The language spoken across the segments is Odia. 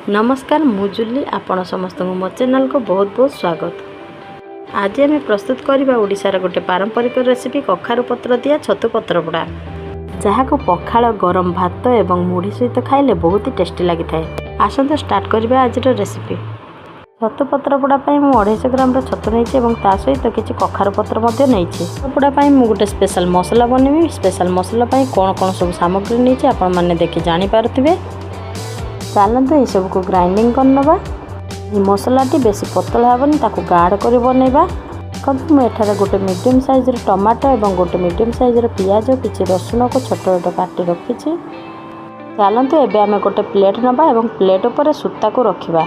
ନମସ୍କାର, ମୁଁ ଜୁଲି। ଆପଣ ସମସ୍ତଙ୍କୁ ମୋ ଚ୍ୟାନେଲକୁ ବହୁତ ବହୁତ ସ୍ୱାଗତ। ଆଜି ଆମେ ପ୍ରସ୍ତୁତ କରିବା ଓଡ଼ିଶାର ଗୋଟେ ପାରମ୍ପରିକ ରେସିପି, କଖାରୁ ପତ୍ର ଦିଆ ଛତୁ ପତ୍ରପୋଡ଼ା, ଯାହାକୁ ପଖାଳ, ଗରମ ଭାତ ଏବଂ ମୁଢ଼ି ସହିତ ଖାଇଲେ ବହୁତ ଟେଷ୍ଟି ଲାଗିଥାଏ। ଆସନ୍ତୁ ଷ୍ଟାର୍ଟ କରିବା ଆଜିର ରେସିପି। ଛତୁ ପତ୍ରପୋଡ଼ା ପାଇଁ ମୁଁ 250 ଗ୍ରାମର ଛତୁ ନେଇଛି ଏବଂ ତା ସହିତ କିଛି କଖାରୁ ପତ୍ର ମଧ୍ୟ ନେଇଛି। ପୋଡ଼ା ପାଇଁ ମୁଁ ଗୋଟେ ସ୍ପେଶାଲ ମସଲା ବନେଇବି। ସ୍ପେଶାଲ ମସଲା ପାଇଁ କ'ଣ କ'ଣ ସବୁ ସାମଗ୍ରୀ ନେଇଛି, ଆପଣମାନେ ଦେଖି ଜାଣିପାରୁଥିବେ। ଚାଲନ୍ତୁ ଏସବୁକୁ ଗ୍ରାଇଣ୍ଡିଙ୍ଗ କରିନେବା। ଏହି ମସଲାଟି ବେଶୀ ପତଳା ହେବନି, ତାକୁ ଗାଢ଼ କରି ବନେଇବା। ଦେଖନ୍ତୁ, ମୁଁ ଏଠାରେ ଗୋଟେ ମିଡ଼ିୟମ୍ ସାଇଜ୍ର ଟମାଟୋ ଏବଂ ଗୋଟେ ମିଡ଼ିୟମ୍ ସାଇଜ୍ର ପିଆଜ, କିଛି ରସୁଣକୁ ଛୋଟ ଛୋଟ କାଟି ରଖିଛି। ଚାଲନ୍ତୁ ଏବେ ଆମେ ଗୋଟେ ପ୍ଲେଟ୍ ନେବା ଏବଂ ପ୍ଲେଟ୍ ଉପରେ ସୂତାକୁ ରଖିବା।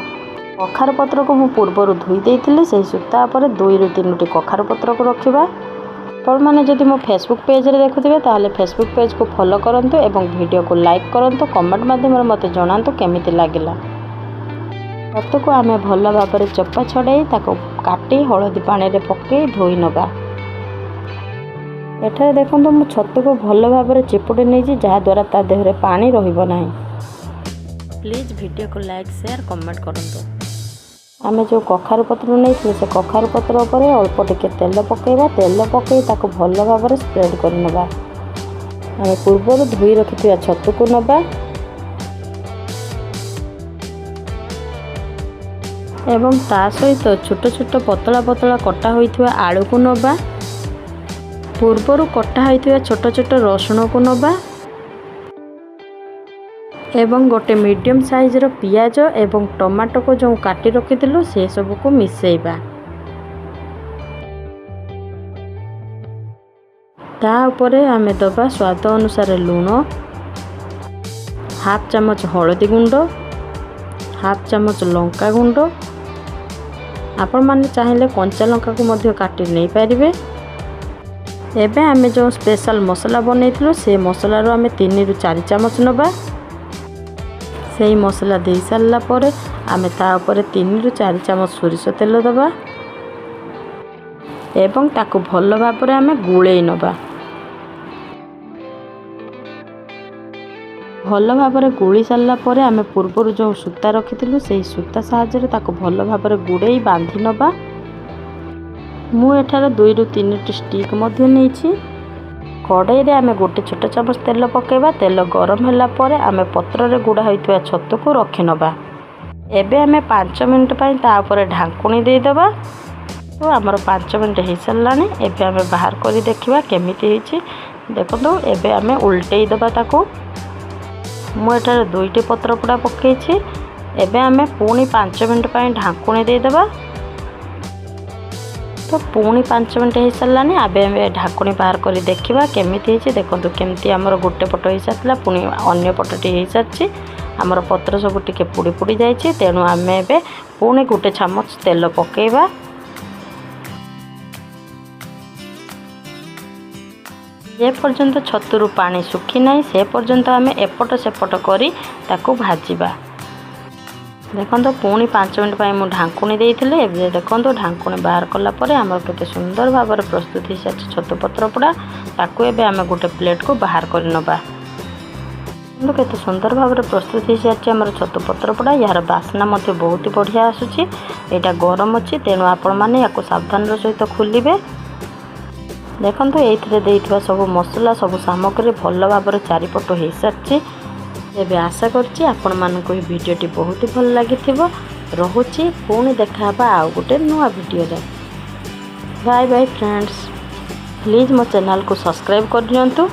କଖାରୁ ପତ୍ରକୁ ମୁଁ ପୂର୍ବରୁ ଧୋଇ ଦେଇଥିଲି। ସେହି ସୂତା ଉପରେ ଦୁଇରୁ ତିନୋଟି କଖାରୁ ପତ୍ରକୁ ରଖିବା। ଆପଣମାନେ ଯଦି ମୋ ଫେସବୁକ୍ ପେଜ୍ରେ ଦେଖୁଥିବେ, ତାହେଲେ ଫେସବୁକ୍ ପେଜ୍କୁ ଫଲୋ କରନ୍ତୁ ଏବଂ ଭିଡ଼ିଓକୁ ଲାଇକ୍ କରନ୍ତୁ। କମେଣ୍ଟ ମାଧ୍ୟମରେ ମୋତେ ଜଣାନ୍ତୁ କେମିତି ଲାଗିଲା। ଛତୁକୁ ଆମେ ଭଲ ଭାବରେ ଚୋପା ଛଡ଼ାଇ, ତାକୁ କାଟି, ହଳଦୀ ପାଣିରେ ପକାଇ ଧୋଇ ନେବା। ଏଠାରେ ଦେଖନ୍ତୁ, ମୁଁ ଛତୁକୁ ଭଲ ଭାବରେ ଚିପୁଡ଼ି ନେଇଛି, ଯାହାଦ୍ୱାରା ତା ଦେହରେ ପାଣି ରହିବ ନାହିଁ। ପ୍ଲିଜ୍ ଭିଡ଼ିଓକୁ ଲାଇକ୍, ସେୟାର, କମେଣ୍ଟ କରନ୍ତୁ। ଆମେ ଯେଉଁ କଖାରୁ ପତ୍ର ନେଇଥିଲୁ, ସେ କଖାରୁ ପତ୍ର ଉପରେ ଅଳ୍ପ ଟିକେ ତେଲ ପକାଇବା। ତେଲ ପକାଇ ତାକୁ ଭଲ ଭାବରେ ସ୍ପ୍ରେଡ଼ କରିନେବା। ଆମେ ପୂର୍ବରୁ ଧୋଇ ରଖିଥିବା ଛତୁକୁ ନେବା ଏବଂ ତା ସହିତ ଛୋଟ ଛୋଟ ପତଳା ପତଳା କଟା ହୋଇଥିବା ଆଳୁକୁ ନେବା, ପୂର୍ବରୁ କଟା ହୋଇଥିବା ଛୋଟ ଛୋଟ ରସୁଣକୁ ନେବା ଏବଂ ଗୋଟେ ମିଡ଼ିୟମ୍ ସାଇଜ୍ର ପିଆଜ ଏବଂ ଟମାଟୋକୁ ଯେଉଁ କାଟି ରଖିଥିଲୁ, ସେସବୁକୁ ମିଶାଇବା। ତା ଉପରେ ଆମେ ଦେବା ସ୍ୱାଦ ଅନୁସାରେ ଲୁଣ, ହାଫ୍ ଚାମଚ ହଳଦୀ ଗୁଣ୍ଡ, ହାଫ୍ ଚାମଚ ଲଙ୍କା ଗୁଣ୍ଡ। ଆପଣମାନେ ଚାହିଁଲେ କଞ୍ଚା ଲଙ୍କାକୁ ମଧ୍ୟ କାଟି ନେଇପାରିବେ। ଏବେ ଆମେ ଯେଉଁ ସ୍ପେଶାଲ ମସଲା ବନେଇଥିଲୁ, ସେ ମସଲାରୁ ଆମେ 3ରୁ 4 ଚାମଚ ନେବା। ସେଇ ମସଲା ଦେଇ ସାରିଲା ପରେ ଆମେ ତା ଉପରେ 3ରୁ 4 ଚାମଚ ସୋରିଷ ତେଲ ଦେବା ଏବଂ ତାକୁ ଭଲ ଭାବରେ ଆମେ ଗୋଳେଇ ନେବା। ଭଲ ଭାବରେ ଗୋଳି ସାରିଲା ପରେ ଆମେ ପୂର୍ବରୁ ଯେଉଁ ସୂତା ରଖିଥିଲୁ, ସେହି ସୂତା ସାହାଯ୍ୟରେ ତାକୁ ଭଲ ଭାବରେ ଗୁଡ଼େଇ ବାନ୍ଧି ନେବା। ମୁଁ ଏଠାରେ ଦୁଇରୁ ତିନିଟି ଷ୍ଟିକ୍ ମଧ୍ୟ ନେଇଛି। କଡ଼େଇରେ ଆମେ ଗୋଟେ ଛୋଟ ଚାମଚ ତେଲ ପକାଇବା। ତେଲ ଗରମ ହେଲା ପରେ ଆମେ ପତ୍ରରେ ଗୁଡ଼ା ହୋଇଥିବା ଛତୁକୁ ରଖିନେବା। ଏବେ ଆମେ 5 ମିନିଟ୍ ପାଇଁ ତା ଉପରେ ଢାଙ୍କୁଣୀ ଦେଇଦେବା। ତ ଆମର 5 ମିନିଟ୍ ହେଇସାରିଲାଣି। ଏବେ ଆମେ ବାହାର କରି ଦେଖିବା କେମିତି ହେଇଛି। ଦେଖନ୍ତୁ, ଏବେ ଆମେ ଉଲଟେଇ ଦେବା ତାକୁ। ମୁଁ ଏଠାରେ ଦୁଇଟି ପତ୍ରପୋଡ଼ା ପକାଇଛି। ଏବେ ଆମେ ପୁଣି 5 ମିନିଟ୍ ପାଇଁ ଢାଙ୍କୁଣୀ ଦେଇଦେବା। ତ ପୁଣି 5 ମିନିଟ୍ ହେଇସାରିଲାଣି। ଏବେ ଆମେ ଢାଙ୍କୁଣୀ ବାହାର କରି ଦେଖିବା କେମିତି ହେଇଛି। ଦେଖନ୍ତୁ, କେମିତି ଆମର ଗୋଟେ ପଟ ହେଇସାରିଥିଲା, ପୁଣି ଅନ୍ୟ ପଟଟି ହେଇସାରିଛି। ଆମର ପତ୍ର ସବୁ ଟିକେ ପୋଡ଼ି ପୋଡ଼ି ଯାଇଛି, ତେଣୁ ଆମେ ଏବେ ପୁଣି ଗୋଟେ ଚାମଚ ତେଲ ପକାଇବା। ଯେ ପର୍ଯ୍ୟନ୍ତ ଛତୁରୁ ପାଣି ଶୁଖି ନାହିଁ, ସେ ପର୍ଯ୍ୟନ୍ତ ଆମେ ଏପଟ ସେପଟ କରି ତାକୁ ଭାଜିବା। ଦେଖନ୍ତୁ, ପୁଣି 5 ମିନିଟ୍ ପାଇଁ ମୁଁ ଢାଙ୍କୁଣୀ ଦେଇଥିଲି। ଏବେ ଦେଖନ୍ତୁ, ଢାଙ୍କୁଣୀ ବାହାର କଲା ପରେ ଆମର କେତେ ସୁନ୍ଦର ଭାବରେ ପ୍ରସ୍ତୁତ ହେଇସାରିଛି ଛତୁ ପତ୍ର ପୋଡ଼ା। ତାକୁ ଏବେ ଆମେ ଗୋଟେ ପ୍ଲେଟ୍କୁ ବାହାର କରି ନେବା। ଦେଖନ୍ତୁ, କେତେ ସୁନ୍ଦର ଭାବରେ ପ୍ରସ୍ତୁତ ହେଇସାରିଛି ଆମର ଛତୁ ପତ୍ର ପୋଡ଼ା। ଏହାର ବାସ୍ନା ମଧ୍ୟ ବହୁତ ବଢ଼ିଆ ଆସୁଛି। ଏଇଟା ଗରମ ଅଛି, ତେଣୁ ଆପଣମାନେ ୟାକୁ ସାବଧାନର ସହିତ ଖୋଲିବେ। ଦେଖନ୍ତୁ, ଏଇଥିରେ ଦେଇଥିବା ସବୁ ମସଲା, ସବୁ ସାମଗ୍ରୀ ଭଲ ଭାବରେ ଚାରିପଟୁ ହେଇସାରିଛି। ଏବେ ଆଶା କରୁଛି ଆପଣମାନଙ୍କୁ ଏହି ଭିଡ଼ିଓଟି ବହୁତ ଭଲ ଲାଗିଥିବ। ରହୁଛି, ପୁଣି ଦେଖା ହେବା ଆଉ ଗୋଟେ ନୂଆ ଭିଡ଼ିଓରେ। Bye bye friends. ପ୍ଲିଜ୍ ମୋ ଚ୍ୟାନେଲକୁ ସବସ୍କ୍ରାଇବ୍ କରିନିଅନ୍ତୁ।